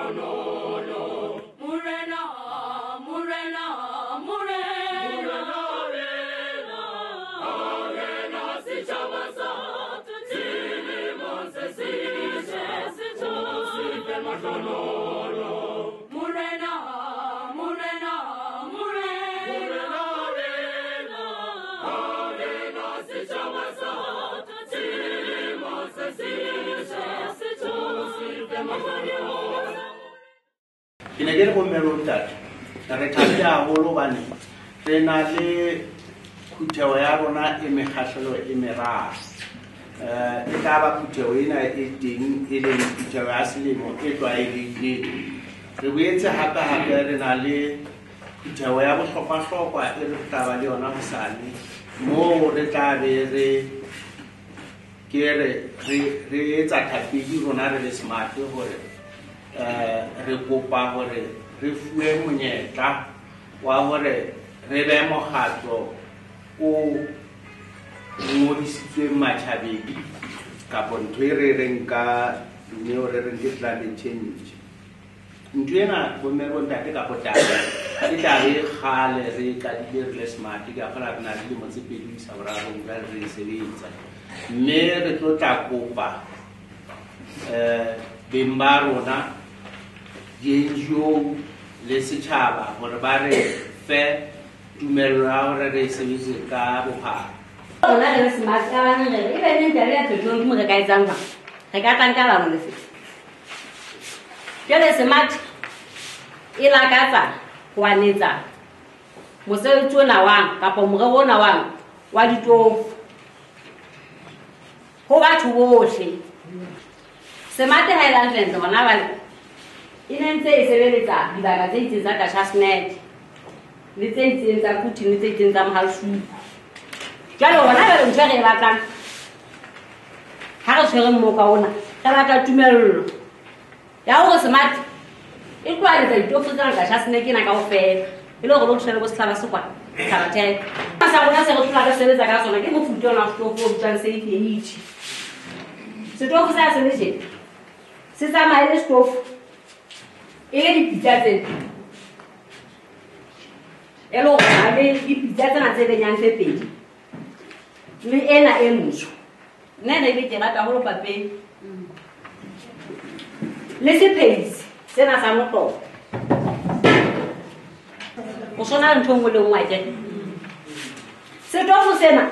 Morena, Morena, Morena, Morena, setjhaba sa selemo se setle, se fe mahlohonolo. Morena, Morena, Morena, Morena, setjhaba sa selemo se setle, se fe mahlohonolo. Ke ne ke re bomme le bontate, re thabile haholo hobane re na le phutheho ya rona e mekgahlelo e meraro. E tla ba phutheho ena e teng e leng phutheho ya selemo e tlwaelehileng. Re boetse hape hape re na le phutheho ya bohlokwa-hlokwa e re tla ba le yona hosane, moo re tla be re ke re re etsa thapedi rona re le smart hore re kopa hore re fuwe monyetla wa hore re be mokgatlo o ngodisitsweng matjhabeng kapa ntho e re reng ka neo re reng ke climate change. Ntho ena bomme le bontate ka taba e tla be kgale re qadile re le smart, ke a kgolwa re na le dilemo tse 2 ho isa borarong jwale re e sebetsa, mme re tlo tla kopa beng ba rona di-NGO le setjhaba hore ba re fe tumello ya hore re sebetse ka bophara. Rona re le smart ka bane re e be neng taba ya petrol ke mo re ka etsang jwang? Re ka tlang ka bang le se. Jwale smart e lakatsa ho anetsa mosebetsi ona wang kapa morero ona wang wa ditofo ho batho bohle. Smart ha e le hantle hona bale e ne ntse e sebeletsa dibaka tse itseng tsa Kashasnet le tse itseng tsa Quthing le tse itseng tsa Mohalshuku. Jwale hona jwale ntho e re e batlang ha re tshwere mmoka ona, re batla tumello ya hore smart e tloaletsa ditofo tsena Kashasnet ena kaofela, e le hore le tshwere bo setjhaba se kwana Tlhabatheko. Sa rona se re hlola re sebetsa ka sona ke mofuta ona wa setofo o bitswang safe. Setofo sa se le tjena se tsamaye le setofo e le dipitsa tsena, e le hore na le dipitsa tsena tse benyang tse pedi le ena e ntsho. Nna ena ebe ke rata haholo papeng le sephedisi sena sa motoho. O sona le ntho e nngwe le nngwe akere. Setofo sena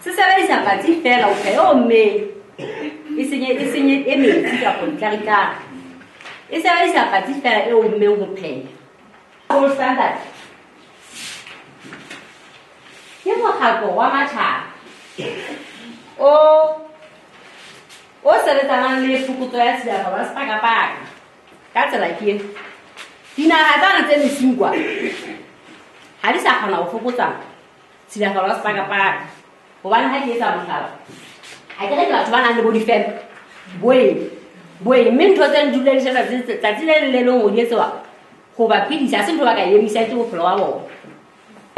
se sebedisa patsi feela ho pheha o mmeng, e senye e metsi kapa ditlaritlari. E sebedisa patsi feela e ommeng ho pheha. Gold Standard ke mokgatlo wa matjhaba o sebetsanang le phokotso ya tshilafatso ya sepakapaka. Ka tsela ke ena, dinaha tsena tse mesing kwa ha di sa kgona ho fokotsa tshilafatso ya sepakapaka, hobane ha ke etsa mohlala, ha ke re ke batho ba nang le bo difeme boeng, mme ntho tse di dula di sheba tsatsi le leng le leng ho di etsewa ho ba phedisa, ha se ntho ba ka emisa ke bophelo ba bona.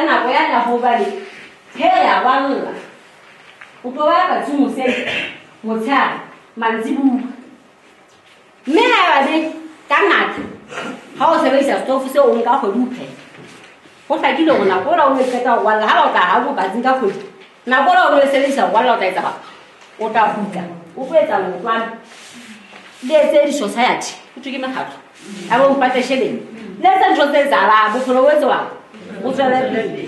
Ka nako ya la ho bale he ya rwalla, o tlo ba patsi hoseng, motshehare, mantsibuya. Mme ha eba le ka ngata ha o sebedisa setofo seo o nka kgwedi ho pheha, ho hlakile hore nako ela o no e qeta ho rwalla, ha ba o tla ha o patsing ka kgwedi, nako ela o no e sebedisa ho rwalla o tla etsa ba o tla kgutla o tlo etsa leotwana le etse di-society, ho thwe ke mekgatlo ya bo mpatesheleng, le etse ntho tse etsahalang, bophelo bo etsewang bo tswele pele.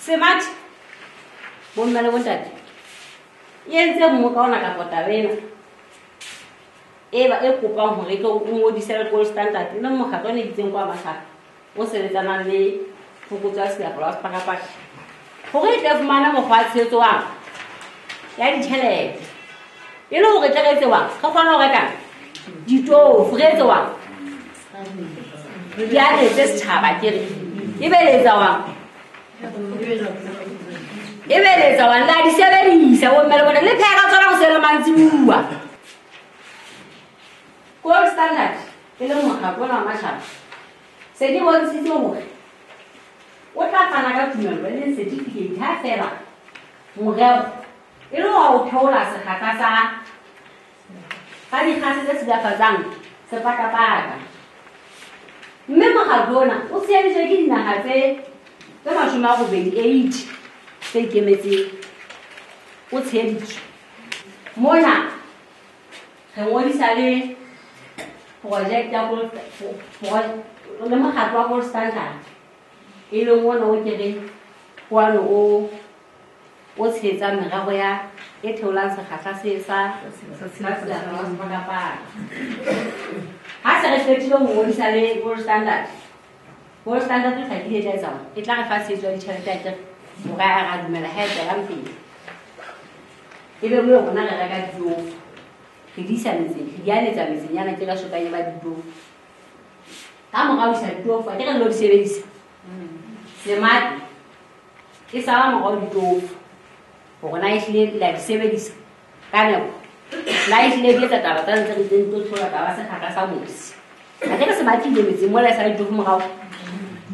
Smart bomme le bontate e entse mmoka ona kapa taba ena e ba e kopang hore e tlo ngodise le Gold Standard, e leng mokgatlo o ne itseng kwa matjhaba o sebetsanang le phokotso ya tshilafatso ya sepakapaka, hore e tle fumane mokgwa wa tshehetso wa ya ditjhelete, e le hore tle re etse wang re kgone ho reka ditofo, re etse wang di anetse setjhaba, ke re e be le etsa wang e be le etsa wang la di sebedisa bomme le bontate, le pheha ka tsona hoseng le mantsibuya. Gold Standard e leng mokgatlo ona wa matjhaba se di bontshitse hore o tla fana ka tumello e leng certificate ha feela morero e le wa ho theola sekgahla Sa dikgase tse silafatsang sepakapaka. Mme mokgatlo ona o tsheheditswe ke dinaha tse 88 tse ikemetseng. O tsheheditswe. Mona re ngodisa le project ya le mokgatlo wa Gold Standard, e leng ona o ke reng kwano o tshehetsang merero ya e theolang sekgahla se sa sepakapaka. Ha se re qetile ho ngodisa le Gold Standard, Gold Standard e hlakile e tla etsang, e tla re fa tshehetso ya ditjhelete akere hore a ra dumela ha e tswelang pele. Ebe moo rona re reka ditofo, re di isa metseng, re di aletsa metseng yana ke ka soka e ba ditofo. Ka morao ho isa ditofo, akere re lo di sebedisa. Semate e sala morao ditofo hore na ehlile la di sebedisa ka nepo. Na ehlile di etsa taba tsa ntse re tlo thola taba sekgahla sa mosi. Akere semate ile metseng mola e sala ditofo morao.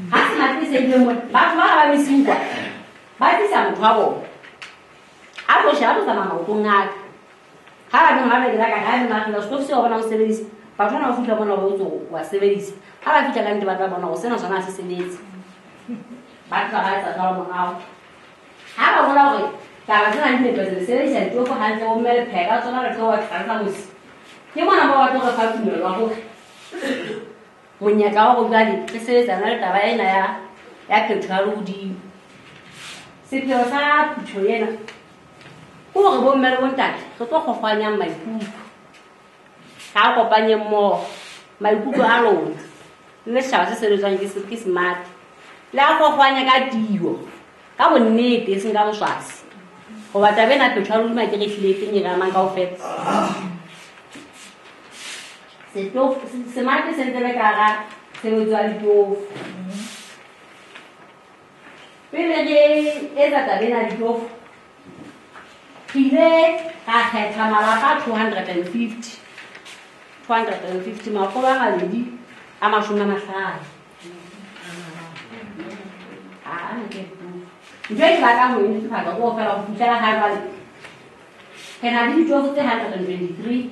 Ha semate se ile mona, batho ba ba mesing kwa ba tlisa motho wa bona. A tlo sheba, a tlo tsamaya maotong a ka. Ha ba beng ba ka ka ha ba re setofo seo bona o sebedisa. Batho bana ba fihla bona ho tso wa sebedisa. Ha ba fihla ka nnete ba tla bona hore sena sona ha se sebetse. Ba tla ba etsa jwalo morao. Ha ba bona hore taba tsena di nepahetse, le sebedisa ditofo hantle, bo mme le pheha ka tsona, le theoha tlasa mosi. Ke mona moo ba tlo re fa tumelo ya hore monyetla wa hore jwale re sebetsana le taba ena ya phetho ya lehodimo. Sepheo sa phutho ena ke hore bo mme le bontate re tlo kgokgwanyang maikutlo. Ka kopanye mmoho maikutlo a lona le setjhaba se sebetswang ke smart. Le a kgokgwanya ka tio, ka bonnete e seng ka boswasi. Hoba taba ena phetho ya lehodimo akere ehlile e teng e re amang kaofela. Semate se ntse le ka hara tshebetso ya ditofo. Pele re etsa taba ena ya ditofo, re ile ra kgetha malapa a 250. 250 makgolo a mabedi a mashome a mahlano. Ntho e ke batlang ho e netefatsa ke hore fela ho fihlela ha jwale re na le ditofo tse 123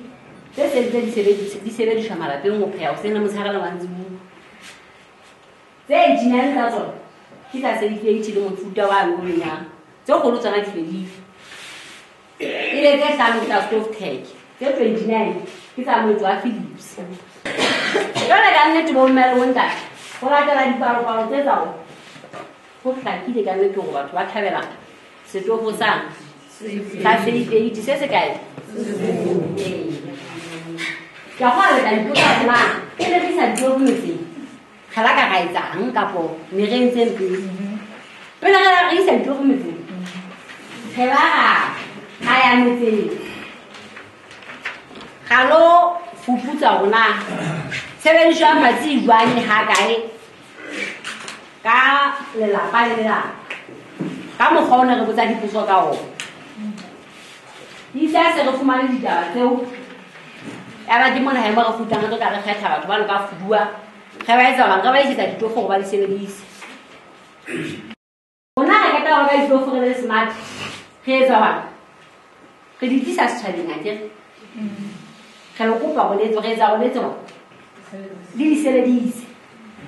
tse se ntse di sebediswa malapeng ho pheha hoseng le motshehare le mantsibuya. Tse 89 tsa tsona ke tsa certificate le mofuta wa o benyang. Tse kgolo tsona di fedile. E le tse 5 tsa stove tech, tse 29 ke tsa moetso wa Philips. Jwale ka nnete bo mme le bontate, ho latela dipalopalo tse tsa ho hlakile ka nnete hore batho ba thabela setofo sa certificate se se kae. Ke a kgona le ipotsa hore na pele re isa ditofo metseng re la ka ra etsang kapo ne re entseng pele. Pele re isa ditofo metseng re la ra ya metseng ra lo fuputsa hore na tshebediso ya metsi e jwang ha kae ka lelapa le lelapa. Ka mokgwa ona re botsa dipotso ka ona. Itse ha se re fumane ditaba tseo, ya ba ke mona ha ema re futang re tlo tla re kgetha batho bano ka fuduwa. Re ba etsa bang, re ba isetsa ditofo hore ba di sebedise. Rona re qeta ho reka ditofo re le smart, re etsa jwang? Re di tlisa setjhabeng akere. Re lo kopa hore le re etsa hore le etse jwang? Le di sebedise.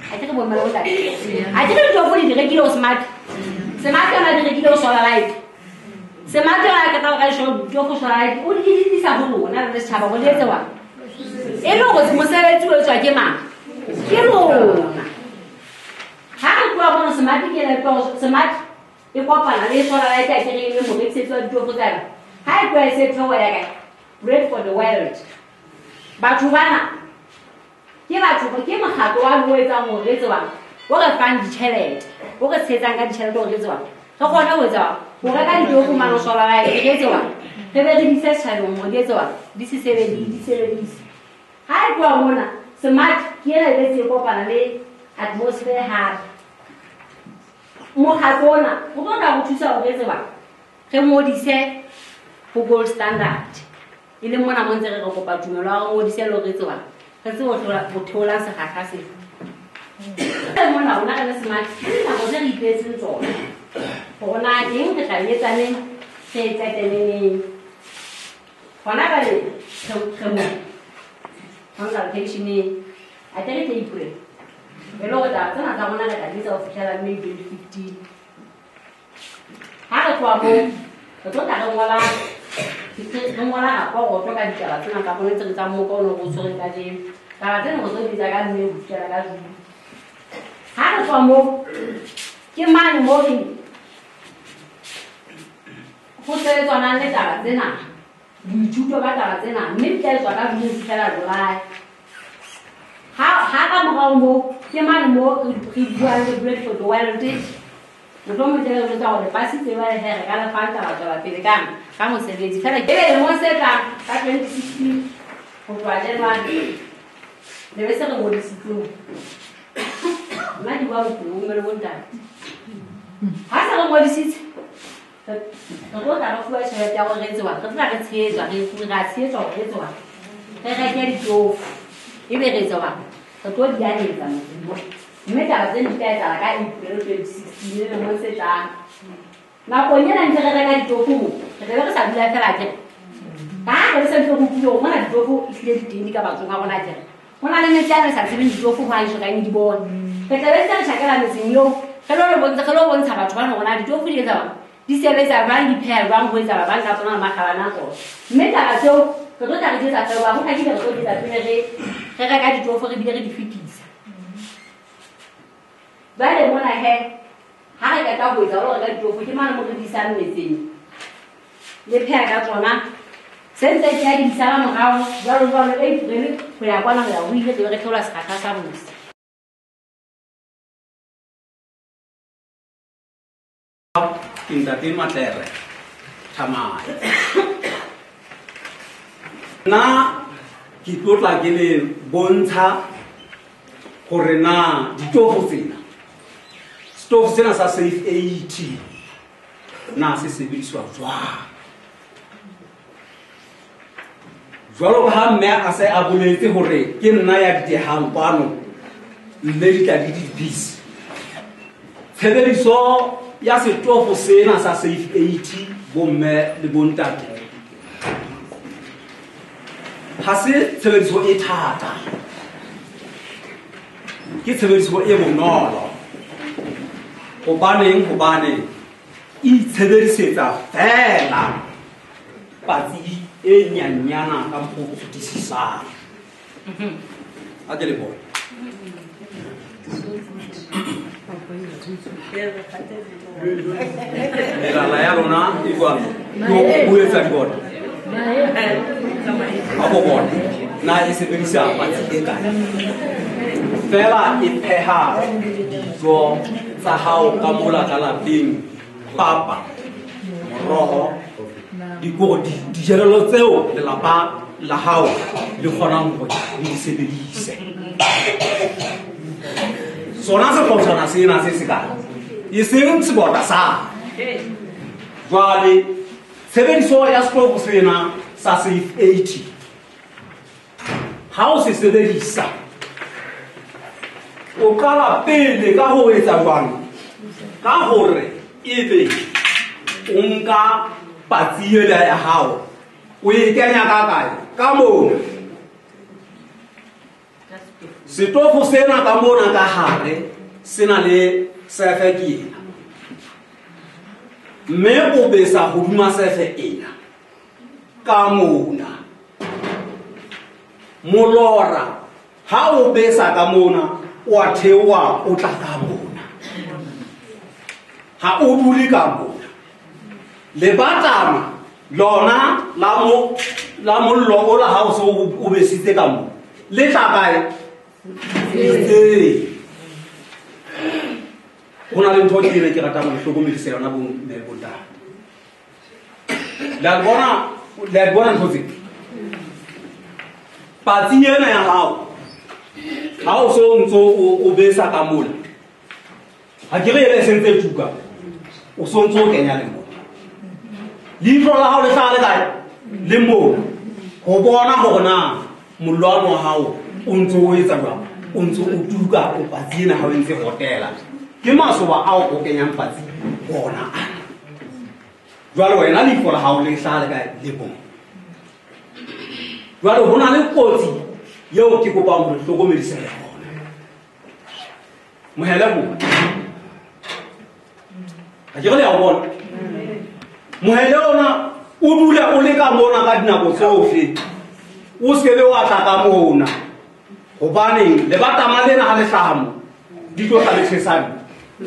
Akere bo mme le bontate. Akere ditofo di rekile ho smart. Smart yona di rekile ho solar light. Smart yona a qeta ho reka ditofo solar light, o di tlisa ho rona re le setjhaba hore le etse jwang? E le hore mosebetsi o etswa ke mang? Ke rona. Ha re tloha mono smart ke le smart e kopana le solar light akere e le morekisetsi wa ditofo tsena. Ha e tloha e se theoha ya kae? Bread for the world. Batho bana ke batho ke mokgatlo wa o etsang hore re tsebang, o re fang ditjhelete, o re tshehetsang ka ditjhelete hore re tsebang. Re kgone ho etsa ho reka ditofo mane solar light, re tsebang. Re be re di ise setjhabeng hore di etse di se sebedise, di sebedise. Ha e tloha mona smart ke ena e betse e kopana le atmosphere hape. Mokgatlo ona o tlo tla re thusa hore re tsebang re ngodise ho Gold Standard. E leng mona mo ntse re re kopa tumelo ya hore ngodise le hore re tsebang re tsebe ho theola sekgahla sena. Mona rona re le smart ke dinako tse re ipehetseng tsona hore na eng re tla e etsa neng, re e qete neneng. Hona jwale re mo Consultation a tere ke April. E le hore taba tsena tsa rona re tla di etsa ho fihlela May 2015. Ha re tloha moo, re tlo tla re ngola raporoto ka ditaba tsena tsa rona tse re tsa moka o ne re o tshwereng kajeno. Taba tsena re tlo di etsa ka May ho fihlela ka June. Ha re tloha moo, ke mane moo re ho sebetsanang le taba tsena, boithuto ba taba tsena, mme di tla etswa ka June ho fihlela July. Ha ka morao moo, ke mane moo re buang le Bread for the World. Mohlomong tle re jwetsa hore lefatshe tseo he re ka le fang taba tswela pele ka mosebetsi. Feela ebe lemong se tlang ka 2016 ho tloha January le be se re ngodisitseng. Nna ke bua bophelo bo mme le bontate. Ha se re ngodisitse, re tlo tla re fuwa tjhelete ya hore re etse jwang? Re tla re tshehetswa, re a tshehetswa hore re etse jwang? Re reke ditofo, ebe re etsa jwang? Re tlo di anetsa moruo. Mme taba tsena di tla etsahala ka April 2016 lemong se tlang. Nakong ena ntse re reka ditofo moo, re tlabe re sa dula feela akere. Ka ha re se ntse re utlwile hore mona ditofo ehlile di teng di ka matsong a rona akere. Ho na le metse a re sa tsebeng ditofo ho haesho kang di bone. Re tlabe ntse re tjhakela metseng eo, re lo bontsha batho bana hore na ditofo di etsa jwang, di sebetsa jwang, di pheha jwang, ho etsa ba bang ka tsona le makgabane a tsona. Mme taba tseo re tlo tla re di etsa feela, ho hlakile re tlo di etsa pele re reka ditofo re bile re di fetisa. Jwale mona he, ha re qeta ho etsa hore reka ditofo, ke mane mo re di isang metseng. Le pheha ka tsona, se ntse ke ya di sala morao, jwalo jwalo, April ho ya kwana ho ya ho ile, re theola sekgahla sa mosi. Ke ntate Matlere Thamae. Nna ke tlo tla ke le bontsha hore na ditofo tsena, setofo sena sa Safe 80 na se sebediswa jwang. Jwalo ka ha mme a se a boletse hore ke nna ya ditehang kwano, mme di tla di di-piece. Tshebediso ya setofo sena sa Safe 80 bomme le bontate ha se tshebediso e thata, ke tshebediso e bonolo. Hobaneng? Hobane e itshebedisetsa fela patsi e nyanyana ka mokgwa o fetisisang. A ke le bone. Melala ya lona e jwang? Ke ho etsa dibona. Ha bo bone na e sebedisa patsi e kae. Fela e pheha dijo tsa hao ka mola ka lapeng, papa, moroho, dijelello tseo lelapa la hao le kgonang hore le di sebedise. Sona sehlotshwana sena se sekae, e seng sebota sa. Jwale tshebediso ya setofo sena sa Safe 80, ha o se sebedisa, o qala pele ka ho etsa jwang? Ka hore ebe o nka patsi ela ya hao, o e kenya ka kae? Ka mona. Setofo sena ka mona ka hare se na le sefe ke ena, mme o besa hodima sefe ena ka mona. Molora ha o besa ka mona, o a theoha, o tla ka mona, ha o dule ka mona. Lebatama lona la mollo o la ha o se o besitse ka mona, le tla kae? Ho na le ntho ke ena ke ratang ho hlokomedisa yona bomme le bontate. Le a bona ntho tse? Patsi ena ya hao, ha o so ntso o besa ka mola, ha ke re ele se ntse tuka, o so ntso o kenya le mona. Leihlo la hao le hlaha le kae? Le mona. Ho bona hore na mollo wa hao o ntso o etsa jwang, o ntso o tuka, o patsi ena ha o ntse hotela. Ke masoba ao o kenyang patsi ona ana. Jwale wena leihlo la hao le hlaha le kae? Le mona. Jwale ho na le kotsi Eo ke kopang hore hlokomedisa yona. Mohele bo. Ha ke re le a bona. Mohele ona o dule o le ka mona ka dinako tsohle. O se be wa tla ka mona. Hobaneng le batama lena ha le hlaha mo. Di tlo tla le tshesane.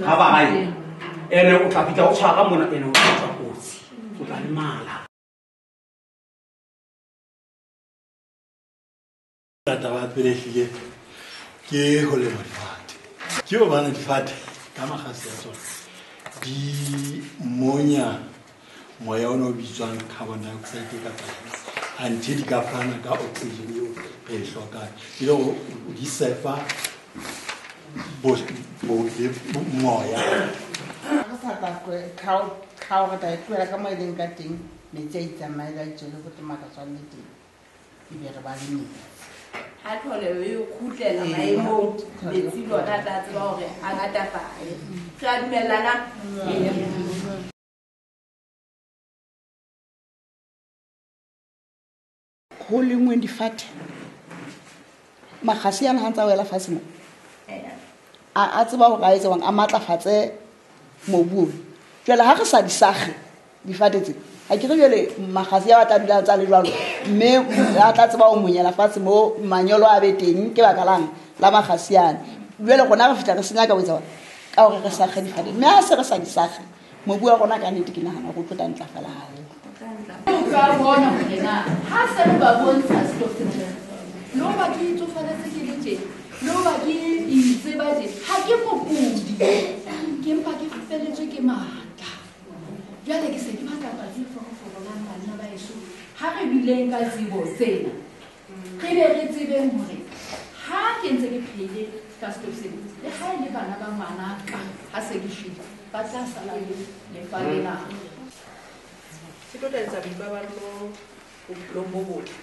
Ha ba gae. Ene o tla fihla o tshwara mona ene o tla tswa kotsi. O tla lemala. Taba ya pele ehlile ke ho lema difate. Ke hobane difate ka makgasi a tsona di monya moya ona o bitswang carbon dioxide kapa anthe di ka fana ka oxygen eo re e hlokang. E le hore di sefa moya. Re sa tla kgao re tla e tlohela ka moo e leng ka teng, metsi a itsamaela a itswele ko teng le teng, ebe re ba le metsi. Ha tlholeho e kgutlela maemong, metsi le ona a tla tseba hore a ngatafale. Re a dumellana? Ho lengweng difate, makgasi ana ha ntsa wela fatshe mo, a tseba hore a etse jwang, a matlafatse mobu ona. Jwale ha re sa di sakge difate tse, ha ke re jwale makgasi a tla dula a ntsa le jwalo, mme a tla tseba ho monyela fatshe mo manyolo a be teng ke baka lang la makgasi ana. Jwale rona re fihla re senya ka ho etsa ka hore re sakge difate, mme ha se re sa di sakge mobu wa rona ka nnete ke nahana hore o tlo tla ntlafala haholo. O ka bona hore na ha se re ba bontsha setofo sena, le hoba ke itsofaletse ke le tje, le hoba ke itseba tje, ha ke mokudi, ke mpa ke feletswe ke matla. Jwale ke se ke batla patsi foroforonang banna ba heso, ha re duleng ka tsebo sena, re be re tsebeng hore ha ke ntse ke phehile ka setofo sena, le ha e le bana ba ngwanaka ha se ke shwele, ba tla sala le lefa lena. Se tlo tla etsa boipaballo bophelong bo botle.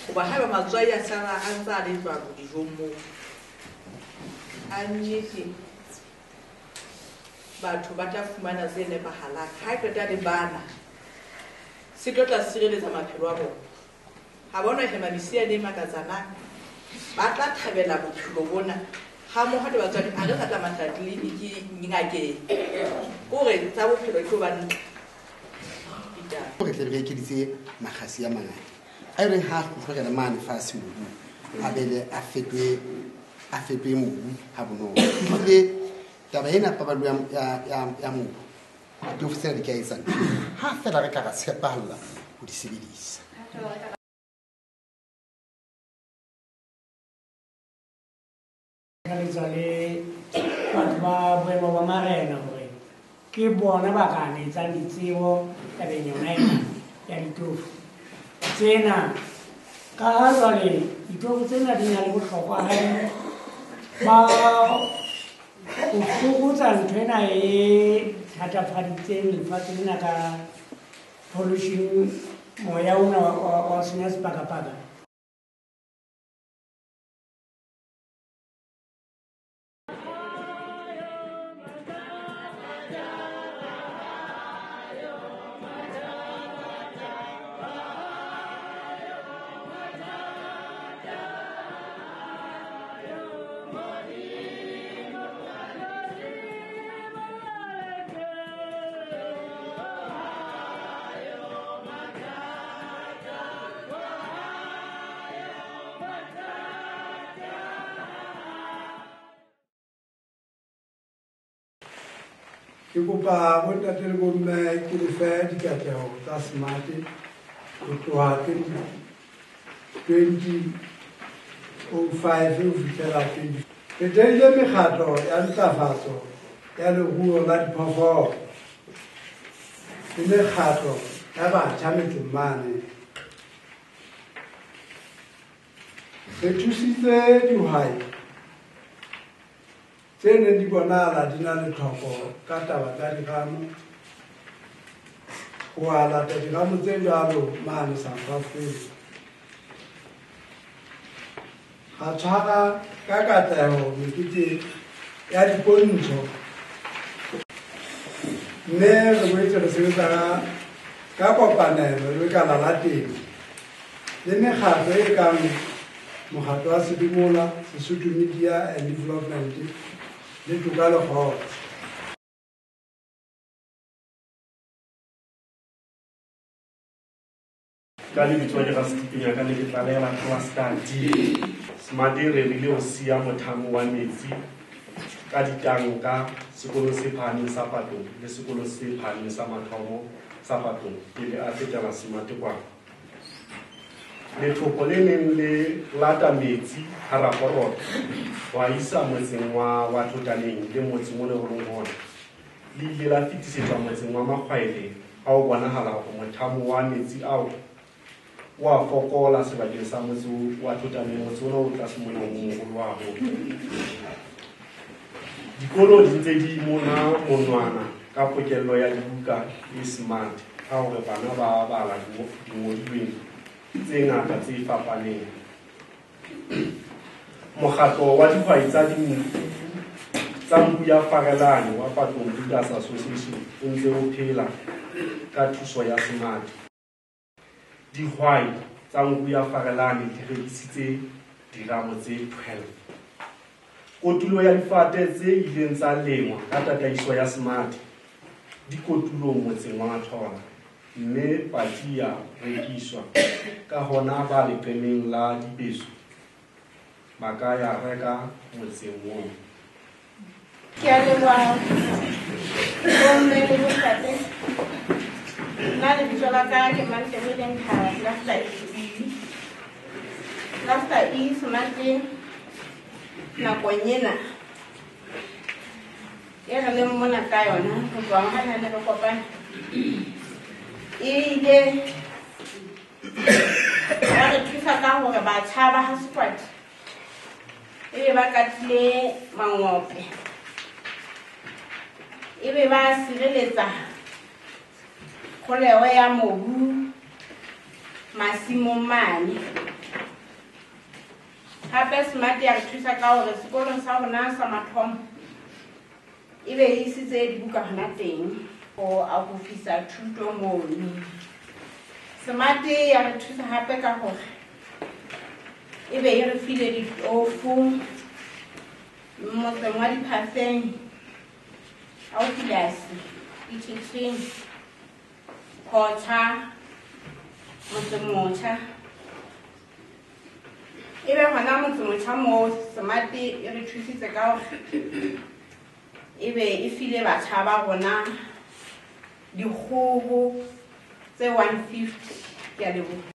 Hoba haeba matswai a sala a ntse a le jwalo dijong moo, a nnete batho ba tla fumana tse nepahalang. Ha e qeta le bana, se tlo tla sireletsa maphelo a bona. Ha ba no hema mesiane e makatsanang, ba tla thabela bophelo bona. Ha mmoho le batswadi, ha re sa tla matla tleliniki ngakeng. Kore tsa bophelo e tlo ba ntle. Re tle re ekeditse makgasi a mangata. A e reng ha a hlokela mane fatshe mobu, a bele a fetohe mobu ha bonolo. Ebile taba ena paballo ya mobu, ditofo tsena di ka etsa ntho. Ha feela re ka ra tshepahalla ho di sebedisa. Re tswa le batho ba boemo ba marena hore ke bona ba ka etsang ditsebo tabeng yona ena ya ditofo tsena. Ka ha jwale ditofo tsena di na le bohlokwa ba ho fokotsa ntho ena e thatafaditseng lefatshe lena ka pollution, moya ona wa senya sepakapaka. Ke kopa bontate le bomme ke le fe dikatleho tsa Smart ho tloha 2005 ho fihlela 20. Re theile mekgatlo ya ntlafatso ya leruo la diphoofolo le mekgatlo ya batjha metseng mane. Re thusitse dihwai tse neng di bonahala di na le tlhoko ka taba tsa diramo, ho a lata diramo tse jwalo mane South Africa. Ra tshwara ka katleho mekete ya dipontsho, mme re boetse re sebetsa ka kopanelo le lekala la temo le mekgatlo e kang Mokgatlo wa Sedimola, Sesotho Media and Development le Toka le Kgotso. Ka lebitso ke Rasetipenya ka le ke tlalehela cluster D. Smart e rerile ho siya mothamo wa metsi ka ditanka sekolong se phahameng sa Patong le sekolong se phahameng sa mathomo sa Patong pele a fetela Smart kwano. Lethopo le neng le lata metsi ha Raporota ho a isa motseng wa Thotaneng le motseng o le ho leng hona le ile la fetisetswa motseng wa Makgwaele ha o bonahala hore mothamo wa metsi ao wa fokola sebakeng sa motse wa Thotaneng, motse ona o tlase mona o moholo haholo. Dikolo di ntse di mona monwana ka pokello ya dibuka e smart ka hore bana ba bala dingodilweng tse ngata tse fapaneng. Mokgatlo wa dihwai tsa tsa nku ya Farelane wa Patong Breeders Association o ntse o phela ka thuso ya Smart. Dihwai tsa nku ya Farelane di rekisitse diramo tse 12. Kotulo ya difate tse ileng tsa lengwa ka tataiso ya Smart di kotulong motseng wa Mathola, mme patsi ya rekiswa. Ka hona ba leqemeng la dibeso ba ka ya reka motseng oo. Ke a leboha bomme le bontate. Nna lebitso la ka ke Mantebeleng Thaba, cluster E. Cluster E Smart nakong ena e re leng mona ka yona ho tloha ha ne re kopane, e ile ya re thusa ka hore batjha ba ha Sekwati ebe ba katile mangope, ebe ba sireletsa kgoleho ya mobu masimong mane. Hape Smart ya re thusa ka hore sekolong sa rona sa mathomo ebe e isitse dibuka hona teng ho akofisa thuto mono. Smart ya re thusa hape ka hore ebe e re file ditofo motseng wa Diphaseng, Ausilasi, Itshitsheng, Khotha, Motsemotjha. Ebe hona Motsemotjha moo Smart e re thusitse ka hore ebe e file batjha ba rona dikgoho tse 150. Ke a leboha.